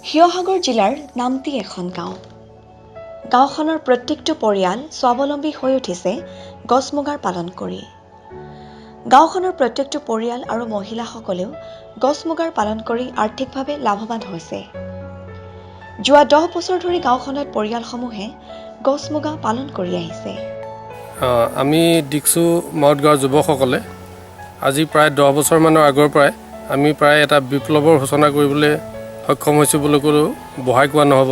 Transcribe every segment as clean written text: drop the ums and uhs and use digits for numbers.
শিৱসাগৰ জিলাৰ নামতি এখন গাঁও। গাঁওখনৰ প্ৰত্যেকটো পৰিয়াল স্বাৱলম্বী হৈ উঠিছে গছ মুগাৰ পালন কৰি। গাঁওখনৰ প্ৰত্যেকটো পৰিয়াল আৰু মহিলাসকলেও গছ মুগাৰ পালন কৰি আৰ্থিকভাৱে লাভৱান হৈছে। যোৱা 10 বছৰ ধৰি গাঁওখনত পৰিয়ালসমূহে গছ মুগা পালন কৰি আহিছে। আমি দিকচু মাউত গাঁৱৰ যুৱকসকলে আজি প্ৰায় 10 বছৰমানৰ আগৰ পৰাই আমি প্ৰায় এটা বিপ্লৱৰ সূচনা কৰিবলৈ সক্ষম হৈছোঁ বুলি ক'লেও বঢ়াই কোৱা নহ'ব।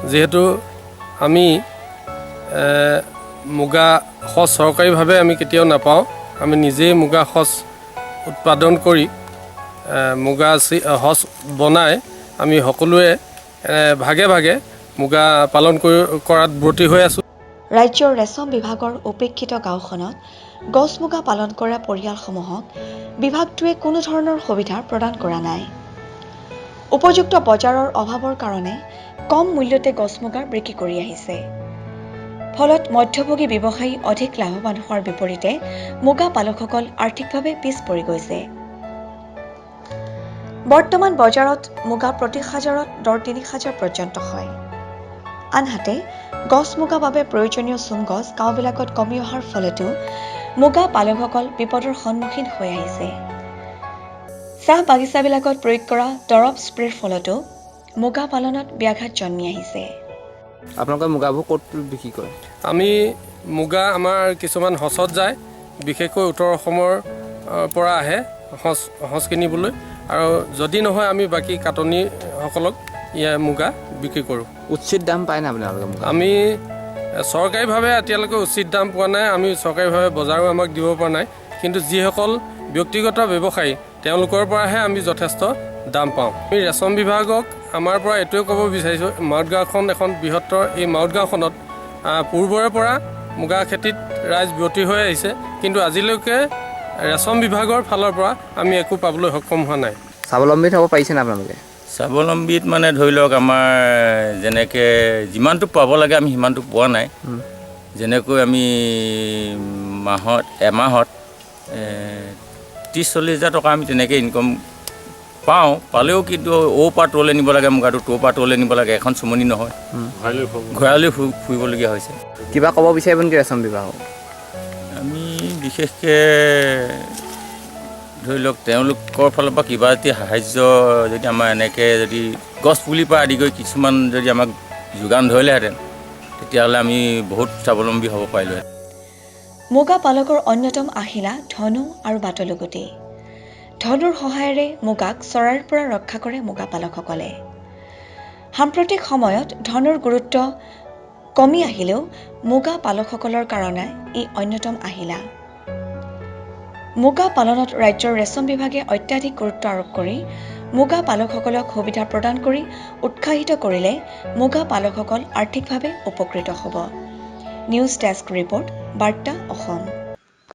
যিহেতু আমি মুগা সঁচ চৰকাৰীভাৱে আমি কেতিয়াও নাপাওঁ, আমি নিজেই মুগা সঁচ উৎপাদন কৰি মুগা সঁচ বনাই আমি সকলোৱে ভাগে ভাগে মুগা পালন কৰি কৰাত ব্ৰতী হৈ আছোঁ। ৰাজ্যৰ ৰেচম বিভাগৰ উপেক্ষিত গাঁওখনত গছ মুগা পালন কৰা পৰিয়ালসমূহক বিভাগটোৱে কোনো ধৰণৰ সুবিধা প্ৰদান কৰা নাই। উপযুক্ত বজাৰৰ অভাৱৰ কাৰণে কম মূল্যতে গছ মুগা বিক্ৰী কৰি আহিছে। ফলত মধ্যভোগী ব্যৱসায়ী অধিক লাভৱান হোৱাৰ বিপৰীতে মুগা পালকসকল আৰ্থিকভাৱে পিছ পৰি গৈছে। বৰ্তমান বজাৰত মুগা প্ৰতি হাজাৰত দৰ 3000 পৰ্যন্ত হয়। আনহাতে গছ মুগা বাবে প্ৰয়োজনীয় চোম গছ গাঁওবিলাকত কমি অহাৰ ফলতো মুগা পালকসকল বিপদৰ সন্মুখীন হৈ আহিছে। চাহ বাগিচাবিলাকত প্ৰয়োগ কৰা দৰৱ স্প্ৰেৰ ফলতো মুগা পালনত ব্যাঘাত জন্মি আহিছে। আপোনালোকে মুগাবোৰ ক'ত বিক্ৰী কৰে? আমি মুগা আমাৰ কিছুমান সঁচত যায়, বিশেষকৈ উত্তৰ অসমৰ পৰা আহে সঁচ সঁচ কিনিবলৈ আৰু যদি নহয় আমি বাকী কাটনীসকলক ইয়াৰ মুগা বিক্ৰী কৰোঁ। উচিত দাম পায় নাই আপোনালোকে মুগা? আমি চৰকাৰীভাৱে এতিয়ালৈকে উচিত দাম পোৱা নাই। আমি চৰকাৰীভাৱে বজাৰো আমাক দিব পৰা নাই, কিন্তু যিসকল ব্যক্তিগত ব্যৱসায়ী তেওঁলোকৰ পৰাহে আমি যথেষ্ট দাম পাওঁ। আমি ৰেচম বিভাগক আমাৰ পৰা এইটোৱে ক'ব বিচাৰিছোঁ, মাউত গাঁওখন এখন বৃহত্তৰ, এই মাউত গাঁওখনত পূৰ্বৰে পৰা মুগা খেতিত ৰাইজ ব্ৰতী হৈ আহিছে, কিন্তু আজিলৈকে ৰেচম বিভাগৰ ফালৰ পৰা আমি একো পাবলৈ সক্ষম হোৱা নাই। স্বাৱলম্বী হ'ব পাৰিছে নাই আপোনালোকে? স্বাৱলম্বীত মানে ধৰি লওক আমাৰ যেনেকৈ যিমানটো পাব লাগে আমি সিমানটো পোৱা নাই। যেনেকৈ আমি মাহত এমাহত 30-40 হাজাৰ টকা আমি তেনেকৈ ইনকম পাওঁ। পালেও কিন্তু অ' পৰা তলৈ নিব লাগে মুগাটো, তোৰ পৰা তলৈ নিব লাগে, এখন চুমনি নহয়, ঘূৰাই লৈ ফুৰিবলগীয়া হৈছে। কিবা ক'ব বিচাৰিব নেকি ৰেচম বিভাগক? আমি বিশেষকৈ ধৰি লওক তেওঁলোকৰ ফালৰ পৰা কিবা এটি সাহাৰ্য যদি আমাৰ এনেকৈ যদি গছ পুলিৰ পৰা আদি কৰি কিছুমান যদি আমাক যোগান ধৰিলেহেঁতেন, তেতিয়াহ'লে আমি বহুত স্বাৱলম্বী হ'ব পাৰিলোহেঁতেন। মুগা পালকৰ অন্যতম আহিলা ধনু আৰু বাটলুগুটি। ধনুৰ সহায়েৰে মুগাক চৰাইৰ পৰা ৰক্ষা কৰে মুগা পালকসকলে। সাম্প্ৰতিক সময়ত ধনুৰ গুৰুত্ব কমি আহিলেও মুগা পালকসকলৰ কাৰণে ই অন্যতম আহিলা। মুগা পালনত ৰাজ্যৰ ৰেচম বিভাগে অত্যাধিক গুৰুত্ব আৰোপ কৰি মুগা পালকসকলক সুবিধা প্ৰদান কৰি উৎসাহিত কৰিলে মুগা পালকসকল আৰ্থিকভাৱে উপকৃত হ'ব। নিউজ ডেস্ক ৰিপৰ্ট, বাৰ্তা অসম।